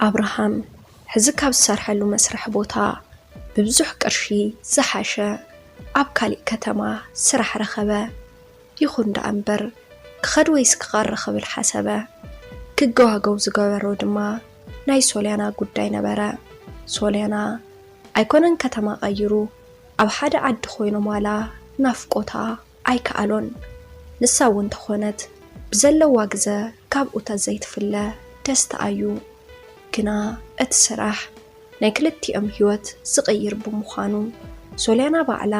ኣብርሃም ሕዚ ካብ ዝሰርሐሉ መስርሕ ቦታ ብብዙሕ ቅርሺ ዝሓሸ ኣብ ካሊእ ከተማ ስራሕ ረኸበ። ይኹን ደኣ እምበር ክኸድ ወይስ ክቐሪ ክብል ሓሰበ። ክገዋገው ዝገበሮ ድማ ናይ ሶልያና ጉዳይ ነበረ። ሶልያና ኣይኮነን ከተማ ቀይሩ ኣብ ሓደ ዓዲ ኮይኖም ዋላ ናፍቆታ ኣይከኣሎን። ንሳ እውን ተኾነት ብዘለዋ ግዘ ካብኡ ተዘይትፍለ ደስታ ኣዩ። ግና እቲ ስራሕ ናይ ክልቲኦም ህይወት ዝቕይር ብምዃኑ ሶልያና ባዕላ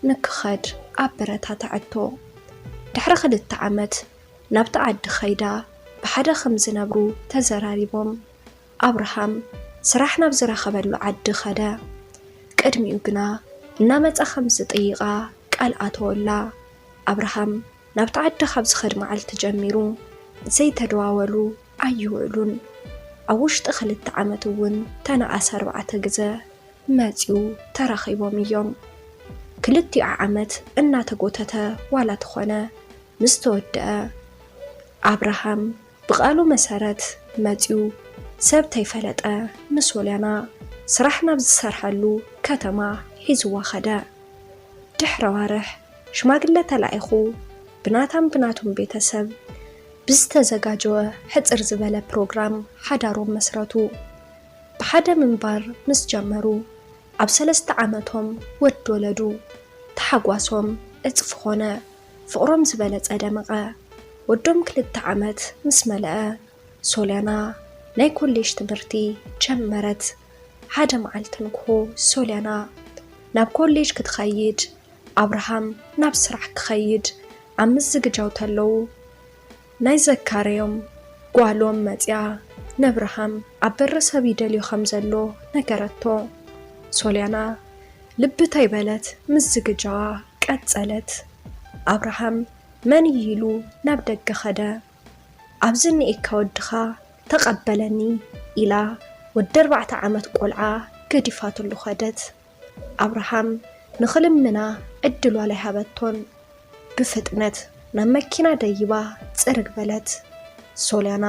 ንክኸድ ኣበረታተዐቶ። ድሕሪ ክልተ ዓመት ናብቲ ዓዲ ኸይዳ ብሓደ ከም ዝነብሩ ተዘራሪቦም። ኣብርሃም ስራሕ ናብ ዝረኸበሉ ዓዲ ኸደ። ቅድሚኡ ግና እናመጸ ከም ዝጥይቓ ቃል ኣተወላ። ኣብርሃም ናብቲ ዓዲ ካብ ዝኸድ መዓልቲ ጀሚሩ ዘይተደዋወሉ ኣይውዕሉን። ኣብ ውሽጢ ክልተ ዓመት እውን ተነኣስ ኣርባዕተ ግዘ መጺኡ ተራኺቦም እዮም። ክልቲኡ ዓመት እናተጎተተ ዋላ ተኾነ ምስ ተወደአ ኣብርሃም ብቓሉ መሰረት መጺኡ ሰብ ተይፈለጠ ንሶልያና ስራሕ ናብ ዝሰርሐሉ ከተማ ሒዝዋ ኸደ። ድሕሪ ኣዋርሕ ሽማግለ ተላኢኹ ብናታን ብናቱን ቤተሰብ ብዝተዘጋጀወ ሕጽር ዝበለ ፕሮግራም ሓዳሮም መስረቱ። ብሓደ ምንባር ምስ ጀመሩ ኣብ ሰለስተ ዓመቶም ወድ ወለዱ። ተሓጓሶም ዕጽፊ ኾነ፣ ፍቕሮም ዝበለጸ ደመቐ። ወዶም ክልተ ዓመት ምስ መለአ ሶልያና ናይ ኮሌጅ ትምህርቲ ጀመረት። ሓደ መዓልቲ ንግሆ ሶልያና ናብ ኮሌጅ ክትኸይድ ኣብርሃም ናብ ስራሕ ክኸይድ ኣብ ምዝግጃው ተለዉ ናይ ዘካረዮም ጓሎም መጺኣ ነብርሃም ኣብ በሪ ሰብ ይደልዮ ከም ዘሎ ነገረቶ። ሶልያና ልቢ ተይበለት ምዝግጃዋ ቀጸለት። ኣብርሃም መን እዩ ኢሉ ናብ ደገ ኸደ። ኣብዚ እኒኤካ ወድኻ ተቐበለኒ ኢላ ወዲ ኣርባዕተ ዓመት ቆልዓ ገዲፋትሉ ኸደት። ኣብርሃም ንኽልምና ዕድል ዋላ ኣይሃበቶን። ብፍጥነት ናብ መኪና ደይባ ጽርግ በለት። ሶልያና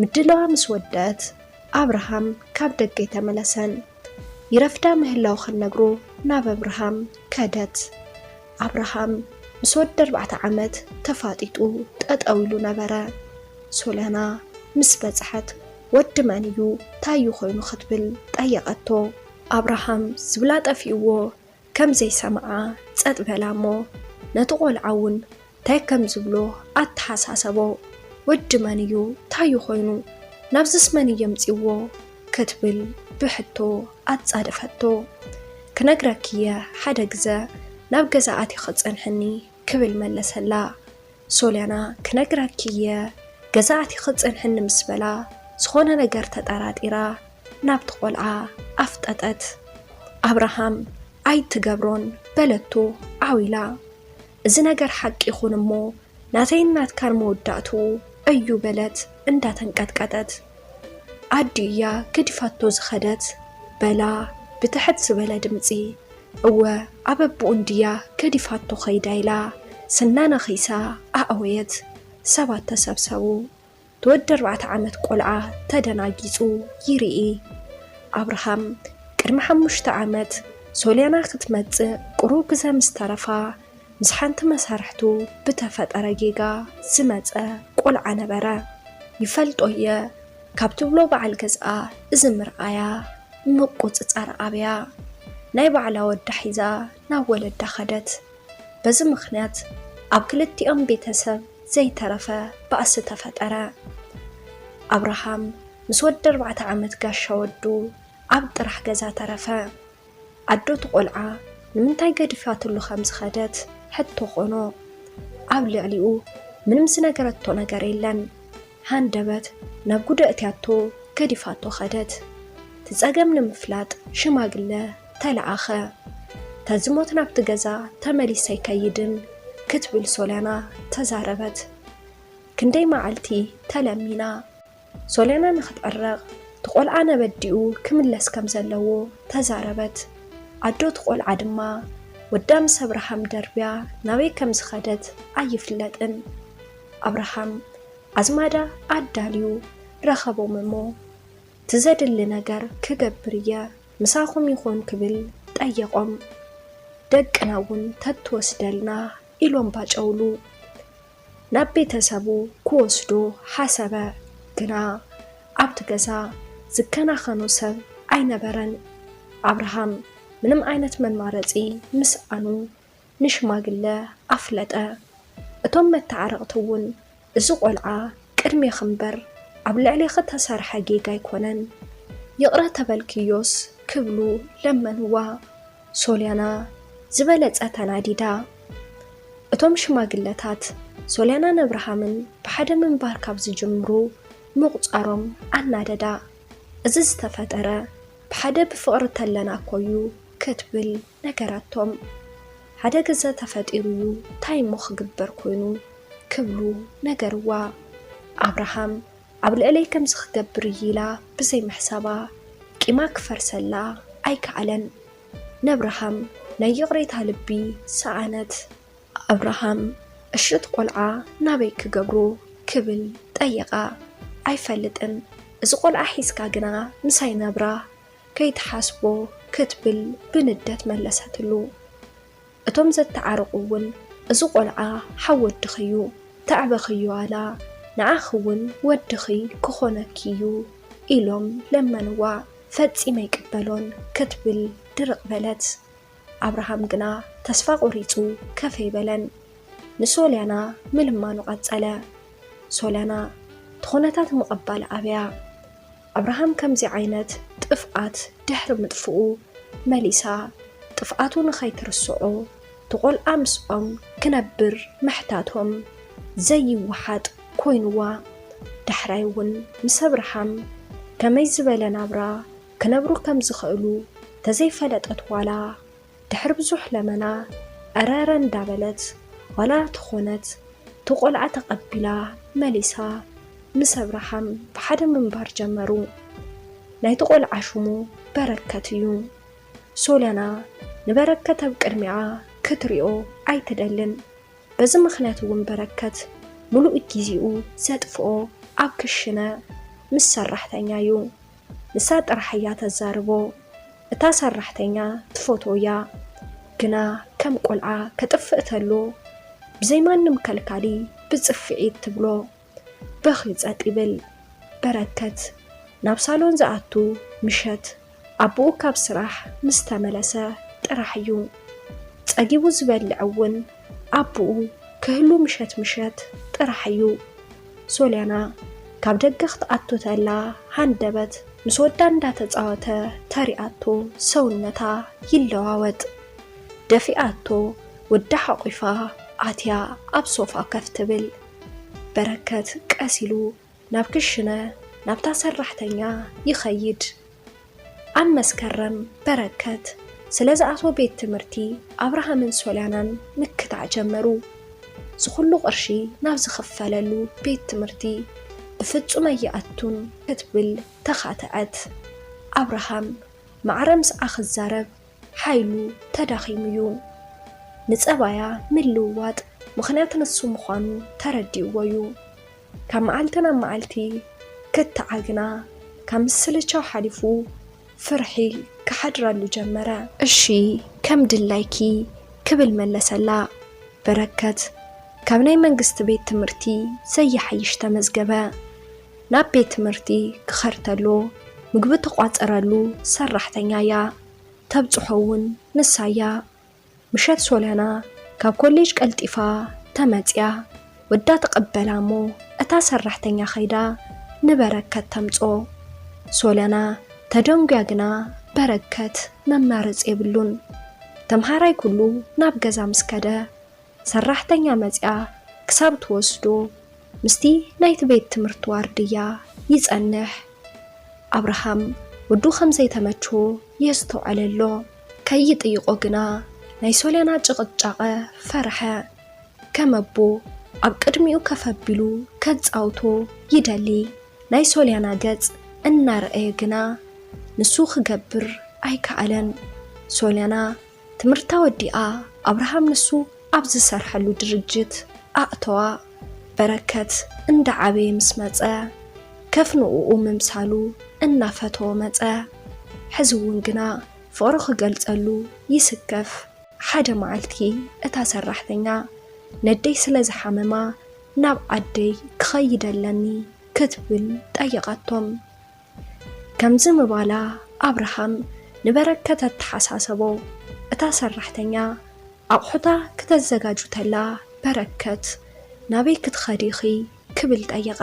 ምድላዋ ምስ ወደአት ኣብርሃም ካብ ደገ ኣይተመለሰን። ይረፍዳ ምህላው ኽነግሮ ናብ ኣብርሃም ከደት። ኣብርሃም ምስ ወዲ ኣርባዕተ ዓመት ተፋጢጡ ጠጠው ኢሉ ነበረ። ሶልያና ምስ በጽሐት ወዲ መን እዩ ታዩ ኮይኑ ክትብል ጠየቐቶ። ኣብርሃም ዝብላ ጠፊእዎ ከም ዘይሰምዓ ጸጥ በላ እሞ ነቲ ቆልዓ እውን እንታይ ከም ዝብሎ ኣተሓሳሰቦ። ወዲ መን እዩ ታዩ ኮይኑ ናብዝስ መን እዩ የምጺዎ ክትብል ብሕቶ ኣጻደፈቶ። ክነግረኪ እየ ሓደ ግዘ ናብ ገዛ ኣቲኺ ጸንሕኒ ክብል መለሰላ። ሶልያና ክነግረኪ እየ ገዛ ኣቲኺ ጸንሕኒ ምስ በላ ዝኾነ ነገር ተጠራጢራ ናብቲ ቆልዓ ኣፍጠጠት። ኣብርሃም ኣይትገብሮን በለቶ ዓው ኢላ። እዚ ነገር ሓቂ ይኹን እሞ ናተይን ናትካን መወዳእትኡ እዩ በለት እንዳተንቀጥቀጠት። ኣዲኡ እያ ገዲፋቶ ዝኸደት በላ ብትሕት ዝበለ ድምጺ። እወ ኣብ ኣቦኡ እንድያ ገዲፋቶ ኸይዳ ኢላ ስና ነኺሳ ኣእወየት። ሰባት ተሰብሰቡ። እቲ ወዲ ኣርባዕተ ዓመት ቆልዓ ተደናጊጹ ይርኢ። ኣብርሃም ቅድሚ ሓሙሽተ ዓመት ሶልያና ክትመጽእ ቁሩብ ግዘ ምስ ተረፋ ምስ ሓንቲ መሳርሕቱ ብተፈጠረ ጌጋ ዝመጸ ቆልዓ ነበረ። ይፈልጦ እየ ካብ ትብሎ በዓል ገዝኣ እዚ ምርኣያ ምቁጽጻር ኣብያ ናይ ባዕላ ወዳ ሒዛ ናብ ወለዳ ኸደት። በዚ ምኽንያት ኣብ ክልቲኦም ቤተሰብ ዘይተረፈ ባእሲ ተፈጠረ። ኣብርሃም ምስ ወዲ ኣርባዕተ ዓመት ጋሻ ወዱ ኣብ ጥራሕ ገዛ ተረፈ። ኣዶ እቲ ቆልዓ ንምንታይ ገዲፋትሉ ከም ዝኸደት ሕቶ ኾኖ። ኣብ ልዕሊኡ ምንም ዝነገረቶ ነገር የለን። ሃንደበት ናብ ጉደእትያቶ ገዲፋቶ ኸደት። እቲ ጸገም ንምፍላጥ ሽማግለ ተለኣኸ። ተዝሞት ናብቲ ገዛ ተመሊሰ ኣይከይድን ክትብል ሶልያና ተዛረበት። ክንደይ መዓልቲ ተለሚና። ሶልያና ንኽትዕረቕ እቲ ቆልዓ ነበዲኡ ክምለስ ከም ዘለዎ ተዛረበት። ኣዶ እቲ ቆልዓ ድማ ወዳ ምስ ኣብርሃም ደርብያ ናበይ ከም ዝኸደት ኣይፍለጥን። ኣብርሃም ኣዝማዳ ኣዳልዩ ረኸቦም እሞ ትዘድሊ ነገር ክገብር እየ፣ ምሳኹም ይኾን ክብል ጠየቖም። ደቅና እውን ተትወስደልና ኢሎም ባጨውሉ። ናብ ቤተሰቡ ክወስዶ ሓሰበ፣ ግና ኣብቲ ገዛ ዝከናኸኖ ሰብ ኣይነበረን። ኣብርሃም ምንም ዓይነት መማረፂ ምስኣኑ ንሽማግለ ኣፍለጠ። እቶም መተዓረቕቲ እውን፣ እዚ ቆልዓ ቅድሜኺ እምበር ኣብ ልዕሌኺ ተሰርሐ ጌጋ ኣይኮነን፣ ይቕረ ተበልክዮስ ክብሉ ለመንዋ። ሶልያና ዝበለጸ ተናዲዳ። እቶም ሽማግለታት ሶልያናን ኣብርሃምን ብሓደ ምንባር ካብ ዝጅምሩ ምቑጻሮም ኣናደዳ። እዚ ዝተፈጠረ ብሓደ ብፍቕሪ ተለና እኮ እዩ ክትብል ነገራቶም። ሓደ ግዘ ተፈጢሩ እዩ፣ እንታይ እሞ ክግበር ኮይኑ ክብሉ ነገርዋ። ኣብርሃም ኣብ ልዕለይ ከምዚ ክገብር እዩ ኢላ ብዘይምሕሳባ ቂማ ክፈርሰላ ኣይከኣለን። ነብርሃም ናይ ይቕሬታ ልቢ ሰኣነት። ኣብርሃም እሽት ቆልዓ ናበይ ክገብሮ ክብል ጠየቓ። ኣይፈልጥን፣ እዚ ቆልዓ ሒዝካ ግና ምሳይ ናብራ ከይትሓስቦ ክትብል ብንደት መለሰትሉ። እቶም ዘተዓረቑ እውን እዚ ቆልዓ ሓው ወድኺ እዩ፣ ተዕበኽዮ ዋላ ንዓኺ እውን ወድኺ ክኾነኪ እዩ ኢሎም ለመንዋ። ፈጺመ ኣይቅበሎን ክትብል ድርቕ በለት። ኣብርሃም ግና ተስፋ ቆሪጹ ከፈይ በለን። ንሶልያና ምልማኑ ቀጸለ። ሶልያና ትኹነታት ምቕባል ኣብያ። ኣብርሃም ከምዚ ዓይነት ጥፍኣት ድሕሪ ምጥፍኡ መሊሳ ጥፍኣቱ ንኸይትርስዖ ትቖልዓ ምስኦም ክነብር ምሕታቶም ዘይወሓጥ ኮይንዋ። ዳሕራይ እውን ምስ ኣብርሃም ከመይ ዝበለ ናብራ ክነብሩ ከም ዝኽእሉ ተዘይፈለጠት ዋላ ድሕሪ ብዙሕ ለመና ዕረረ እንዳበለት ዋላ ተኾነት ትቖልዓ ተቐቢላ መሊሳ ምስ ኣብርሃም ብሓደ ምንባር ጀመሩ። ናይቲ ቆልዓ ሽሙ በረከት እዩ። ሶልያና ንበረከት ኣብ ቅድሚኣ ክትሪኦ ኣይትደልን። በዚ ምኽንያት እውን በረከት ሙሉእ ጊዜኡ ዘጥፍኦ ኣብ ክሽነ ምስ ሰራሕተኛ እዩ። ንሳ ጥራሕ እያ ተዛርቦ። እታ ሰራሕተኛ ትፈትዎ እያ፣ ግና ከም ቆልዓ ከጥፍእ ተሎ ብዘይ ማንም ከልካሊ ብጽፍዒት ትብሎ። በኺ ጸጥ ይብል። በረከት ናብ ሳሎን ዝኣቱ ምሸት ኣቦኡ ካብ ስራሕ ምስ ተመለሰ ጥራሕ እዩ። ጸጊቡ ዝበልዕ እውን ኣቦኡ ክህሉ ምሸት ምሸት ጥራሕ እዩ። ሶልያና ካብ ደገ ክትኣቱ ተላ ሃንደበት ምስ ወዳ እንዳተጻወተ ተሪኣቶ ሰውነታ ይለዋወጥ። ደፊኣቶ ወዳ ሓቂፋ ኣትያ ኣብ ሶፋ ከፍ ትብል። በረከት ቀስ ኢሉ ናብ ክሽነ ናብታ ሰራሕተኛ ይኸይድ። ኣብ መስከረም በረከት ስለ ዝኣትዎ ቤት ትምህርቲ ኣብርሃምን ሶልያናን ምክታዕ ጀመሩ። ዝኹሉ ቅርሺ ናብ ዝኽፈለሉ ቤት ትምህርቲ ብፍጹም ኣይኣቱን ክትብል ተኻትዐት። ኣብርሃም ማዕረ ምስኣ ክዛረብ ሓይሉ ተዳኺሙ እዩ። ንጸባያ ምልውዋጥ ምኽንያት ንሱ ምዃኑ ተረዲእዎ እዩ። ካብ መዓልቲ ናብ መዓልቲ ክትዓ ግና ካብ ምስልቻው ሓሊፉ ፍርሒ ክሓድረሉ ጀመረ። እሺ ከም ድላይኪ ክብል መለሰላ። በረከት ካብ ናይ መንግስቲ ቤት ትምህርቲ ዘይሓይሽ ተመዝገበ። ናብ ቤት ትምህርቲ ክኸድ ተሎ ምግቢ ተቋጽረሉ ሰራሕተኛ እያ። ተብጽሖ እውን ንሳ እያ። ምሸት ሶልያና ካብ ኮሌጅ ቀልጢፋ ተመጽያ። ወዳ ተቐበላ እሞ እታ ሰራሕተኛ ኸይዳ ንበረከት ተምጾ። ሶልያና ተደንጉያ ግና በረከት መማረጺ የብሉን። ተምሃራይ ኩሉ ናብ ገዛ ምስ ከደ ሰራሕተኛ መጽያ ክሳብ ትወስዶ ምስቲ ናይቲ ቤት ትምህርቲ ዋርድያ ይጸንሕ። ኣብርሃም ወዱ ከም ዘይተመችዎ የስተውዕል ኣሎ። ከይጥይቆ ግና ናይ ሶልያና ጭቕጫቐ ፈርሐ። ከም ኣቦ ኣብ ቅድሚኡ ከፍ ኣቢሉ ከጻውቶ ይደሊ። ናይ ሶልያና ገጽ እናረኣየ ግና ንሱ ክገብር ኣይከኣለን። ሶልያና ትምህርታ ወዲኣ ኣብርሃም ንሱ ኣብ ዝሰርሐሉ ድርጅት ኣእተዋ። በረከት እንዳዓበየ ምስ መጸ ከፍ ንኡኡ ምምሳሉ እናፈተወ መጸ። ሕዚ እውን ግና ፍቕሩ ክገልጸሉ ይስከፍ። ሓደ መዓልቲ እታ ሰራሕተኛ ነደይ ስለ ዝሓመማ ናብ ዓደይ ክኸይድ ኣለኒ ክትብል ጠየቐቶም። ከምዚ ምባላ ኣብርሃም ንበረከት ኣተሓሳሰቦ። እታ ሰራሕተኛ ኣቑሑታ ክተዘጋጁ ተላ በረከት፣ ናበይ ክትኸዲ ኢኺ ክብል ጠየቓ።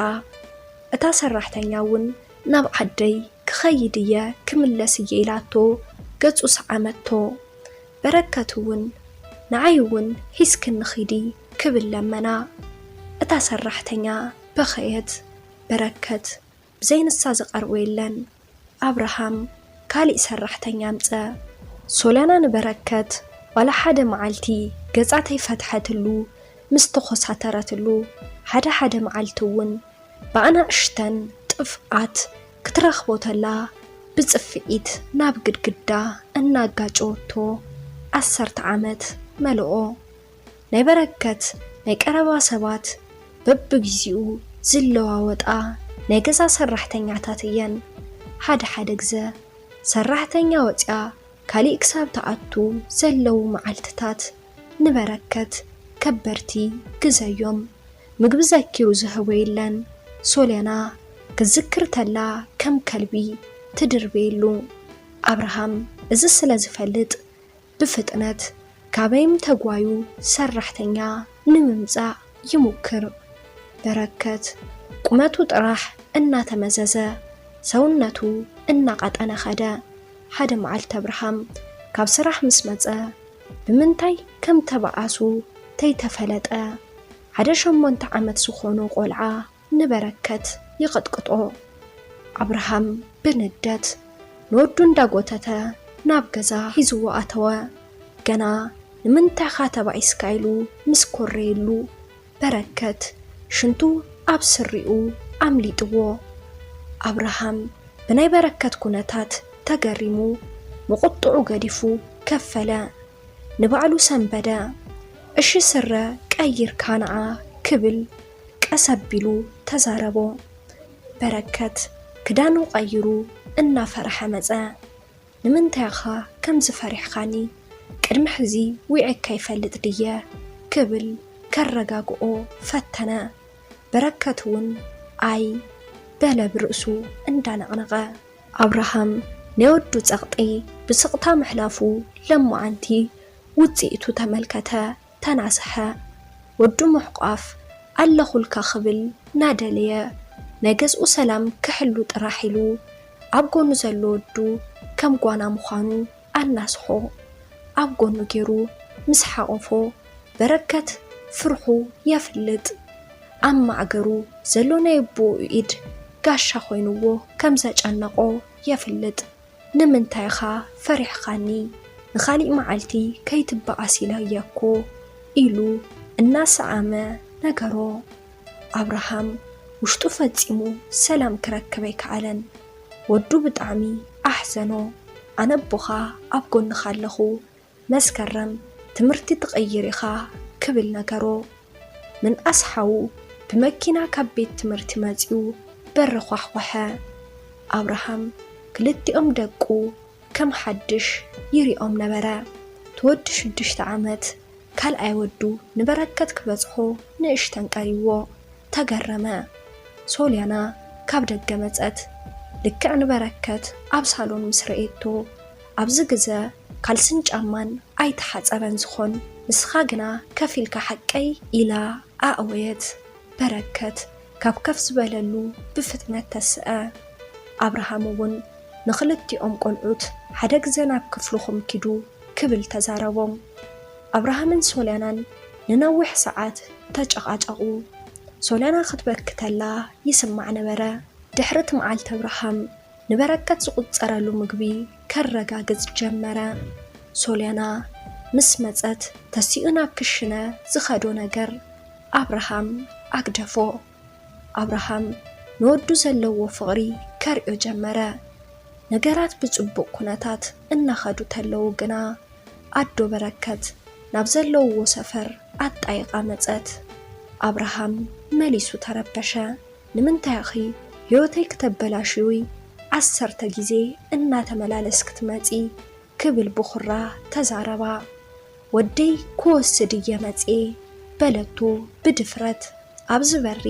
እታ ሰራሕተኛ እውን ናብ ዓደይ ክኸይድ እየ ክምለስ እየ ኢላቶ ገጹ ሰዓመቶ። በረከት እውን ንዓይ እውን ሒዝክኒ ኺዲ ክብል ለመና። እታ ሰራሕተኛ በኸየት። በረከት ብዘይ ንሳ ዝቐርቦ የለን። ኣብርሃም ካሊእ ሰራሕተኛ ኣምጸ። ሶልያና ንበረከት ዋላ ሓደ መዓልቲ ገጻ ተይፈትሐትሉ ምስ ተኾሳተረትሉ፣ ሓደ ሓደ መዓልቲ እውን ብኣናእሽተን ጥፍኣት ክትረኽቦ ተላ ብጽፍዒት ናብ ግድግዳ እናጋጨወቶ። ዓሰርተ ዓመት መልኦ። ናይ በረከት ናይ ቀረባ ሰባት በብግዚኡ ዝለዋወጣ ናይ ገዛ ሰራሕተኛታት እየን። ሓደ ሓደ ግዘ ሰራሕተኛ ወፂኣ ካሊእ ክሳብ ትኣቱ ዘለዉ መዓልትታት ንበረከት ከበድቲ ግዘ እዮም። ምግቢ ዘኪሩ ዝህቦ የለን። ሶልያና ክዝክር ተላ ከም ከልቢ ትድርበየሉ። ኣብርሃም እዚ ስለ ዝፈልጥ ብፍጥነት ካበይም ተጓዩ ሰራሕተኛ ንምምጻእ ይሙክር። በረከት ቁመቱ ጥራሕ እናተመዘዘ ሰውነቱ እናቐጠነ ኸደ። ሓደ መዓልቲ ኣብርሃም ካብ ስራሕ ምስ መጸ ብምንታይ ከም ተበኣሱ ተይተፈለጠ ሓደ ሸሞንተ ዓመት ዝኾኖ ቆልዓ ንበረከት ይቕጥቅጦ። ኣብርሃም ብንደት ንወዱ እንዳጎተተ ናብ ገዛ ሒዝዎ ኣተወ። ገና ንምንታይ ኢኻ ተባኢስካ ኢሉ ምስ ኮረየሉ በረከት ሽንቱ ኣብ ስሪኡ ኣምሊጥዎ። ኣብርሃም ብናይ በረከት ኩነታት ተገሪሙ ምቑጥዑ ገዲፉ ከፈለ። ንባዕሉ ሰንበደ። እሺ ስረ ቀይርካ ንዓ ክብል ቀስ ኣቢሉ ተዛረቦ። በረከት ክዳኑ ቀይሩ እናፈረሐ መጸ። ንምንታይ ኢኻ ከምዚ ፈሪሕኻኒ? ቅድሚ ሕዚ ዊዐካ ይፈልጥ ድየ? ክብል ከረጋግኦ ፈተነ። በረከት እውን ኣይ በለ ብርእሱ እንዳነቕነቐ። ኣብርሃም ናይ ወዱ ጸቕጢ ብስቕታ ምሕላፉ ለማዓንቲ ውጽኢቱ ተመልከተ፣ ተናስሐ። ወዱ ምሕቋፍ ኣለኹልካ ክብል ናደለየ ናይ ገዝኡ ሰላም ክሕሉ ጥራሕ ኢሉ ኣብ ጎኑ ዘሎ ወዱ ከም ጓና ምዃኑ ኣናስሖ። ኣብ ጎኑ ገይሩ ምስ ሓቖፎ በረከት ፍርሑ የፍልጥ። ኣብ ማዕገሩ ዘሎ ናይ ኣቦኡ ኢድ ጋሻ ኮይንዎ ከም ዘጨነቖ የፍልጥ። ንምንታይ ኢኻ ፈሪሕኻኒ? ንኻሊእ መዓልቲ ከይትበኣስ ኢለየ እኮ ኢሉ እናሰዓመ ነገሮ። ኣብርሃም ውሽጡ ፈጺሙ ሰላም ክረክብ ኣይከኣለን። ወዱ ብጣዕሚ ኣሕዘኖ። ኣነ ኣቦኻ ኣብ ጎንኻ ኣለኹ፣ መስከረም ትምህርቲ ትቕይር ኢኻ ክብል ነገሮ። ምንኣስ ሓዉ ብመኪና ካብ ቤት ትምህርቲ መጺኡ በሪ ኳሕኳሐ። ኣብርሃም ክልቲኦም ደቁ ከም ሓድሽ ይሪኦም ነበረ። እቲ ወዲ ሽዱሽተ ዓመት ካልኣይ ወዱ ንበረከት ክበጽሖ ንእሽተን ቀሪዎ። ተገረመ። ሶልያና ካብ ደገ መጸት። ልክዕ ንበረከት ኣብ ሳሎን ምስ ረኤቶ፣ ኣብዚ ግዘ ካልስን ጫማን ኣይተሓጸበን ዝኾን፣ ንስኻ ግና ከፊልካ ሓቀይ ኢላ ኣእወየት። በረከት ካብ ከፍ ዝበለሉ ብፍጥነት ተስአ። ኣብርሃም እውን ንኽልቲኦም ቆልዑት ሓደ ግዘ ናብ ክፍልኹም ኪዱ ክብል ተዛረቦም። ኣብርሃምን ሶልያናን ንነዊሕ ሰዓት ተጨቓጨቑ። ሶልያና ክትበኪ ተላ ይስማዕ ነበረ። ድሕሪ እቲ መዓልቲ ኣብርሃም ንበረከት ዝቑጸረሉ ምግቢ ከረጋግጽ ጀመረ። ሶልያና ምስ መጸት ተሲኡ ናብ ክሽነ ዝኸዶ ነገር ኣብርሃም ኣግደፎ። ኣብርሃም ንወዱ ዘለዎ ፍቕሪ ከርእዮ ጀመረ። ነገራት ብጽቡቕ ኩነታት እናኸዱ ተለዉ ግና ኣዶ በረከት ናብ ዘለውዎ ሰፈር ኣጣይቓ መጸት። ኣብርሃም መሊሱ ተረበሸ። ንምንታይ ኢኺ ህይወተይ ክተበላሽዊ ዓሰርተ ግዜ እናተመላለስ ክትመጺ ክብል ብኹራ ተዛረባ። ወደይ ክወስድ እየ መጽየ በለቶ ብድፍረት። ኣብዚ በሪ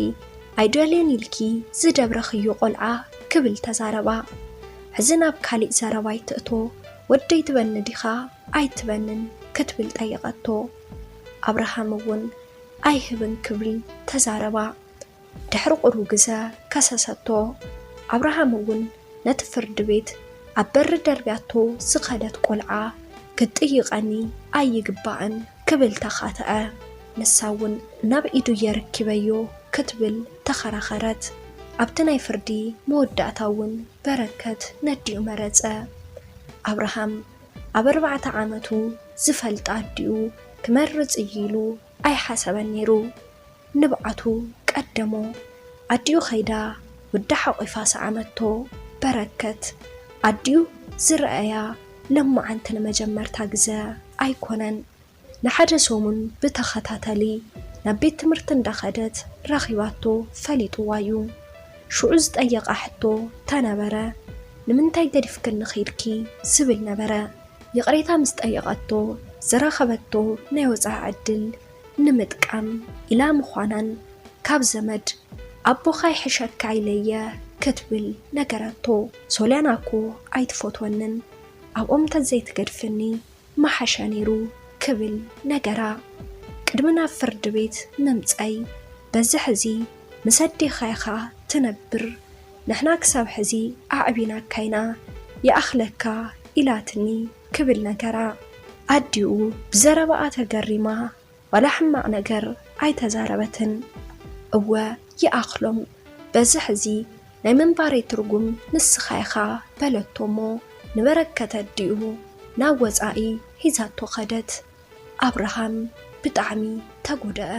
ኣይደልዮን ኢልኪ ዝደብረኽዮ ቆልዓ ክብል ተዛረባ። ሕዚ ናብ ካሊእ ዘረባ ይትእቶ፣ ወደይ ትበኒ ዲኻ ኣይትበንን ክትብል ጠየቐቶ። ኣብርሃም እውን ኣይህብን ክብል ተዛረባ። ድሕሪ ቁሩብ ግዘ ከሰሰቶ። ኣብርሃም እውን ነቲ ፍርዲ ቤት ኣብ በሪ ደርብያቶ ዝኸደት ቆልዓ ክትጥይቐኒ ኣይግባእን ክብል ተኻተዐ። ንሳ እውን ናብ ኢዱ የርኪበዮ ክትብል ተኸራኸረት። ኣብቲ ናይ ፍርዲ መወዳእታ እውን በረከት ነዲኡ መረጸ። ኣብርሃም ኣብ ኣርባዕተ ዓመቱ ዝፈልጣ ኣዲኡ ክመርጽ እዩ ኢሉ ኣይሓሰበን ነይሩ። ንብዓቱ ቀደሞ። ኣዲኡ ከይዳ ወዳ ሓቒፋ ሰዓመቶ። በረከት ኣዲኡ ዝረኣያ ለማዓንቲ ንመጀመርታ ግዘ ኣይኮነን። ንሓደ ሰሙን ብተኸታተሊ ናብ ቤት ትምህርቲ እንዳኸደት ረኺባቶ ፈሊጥዋ እዩ። ሽዑ ዝጠየቓ ሕቶ ተነበረ፣ ንምንታይ ገዲፍክኒ ኺድኪ ዝብል ነበረ። ይቕሬታ ምስ ጠየቐቶ ዝረኸበቶ ናይ ወፃኢ ዕድል ንምጥቃም ኢላ ምዃናን ካብ ዘመድ ኣቦኻ ይሕሸካ ኢለየ ክትብል ነገረቶ። ሶልያና እኮ ኣይትፈትወንን ኣብኦም ተዘይትገድፍኒ መሓሸ ነይሩ ክብል ነገራ። ቅድሚ ናብ ፍርዲ ቤት ምምፀይ በዚ ሕዚ ምስ ኣዴኻ ኢኻ ትነብር፣ ንሕና ክሳብ ሕዚ ኣዕቢናካ ኢና ይኣኽለካ ኢላትኒ ክብል ነገራ። ኣዲኡ ብዘረባኣ ተገሪማ ዋላ ሕማቕ ነገር ኣይተዛረበትን። እወ ይኣኽሎም፣ በዚ ሕዚ ናይ ምንባረይ ትርጉም ንስኻ ኢኻ በለቶ እሞ ንበረከት ኣዲኡ ናብ ወፃኢ ሒዛቶ ኸደት። ኣብርሃም ብጣዕሚ ተጎደኣ።